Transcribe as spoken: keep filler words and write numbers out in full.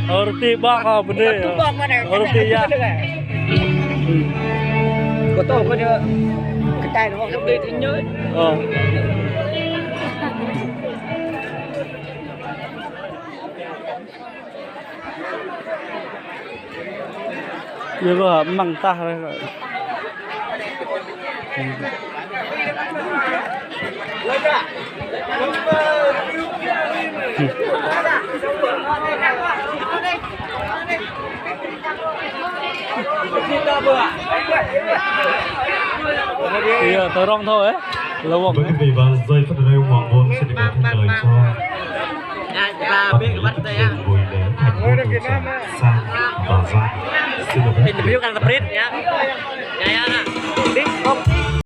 Ơ, rơti 'bok, ơ, bơnê. Rơti 'bok mă nơh. Ơ, rơti yă. Kơ tơ kơ đe kơtai noh. Ơ. Yơ kơ măng tah. Yơ, tơ rŏng thoi, ơ. Lơ wŏng. Vâng, thưa quý vị, và giây phút này, Hoàng Môn xin được gửi lời chào. Ban tổ chức chương trình buổi lễ thành hôn đôi chàng Sang và Văn. Xin được phép. Interview ăn sprit nhá.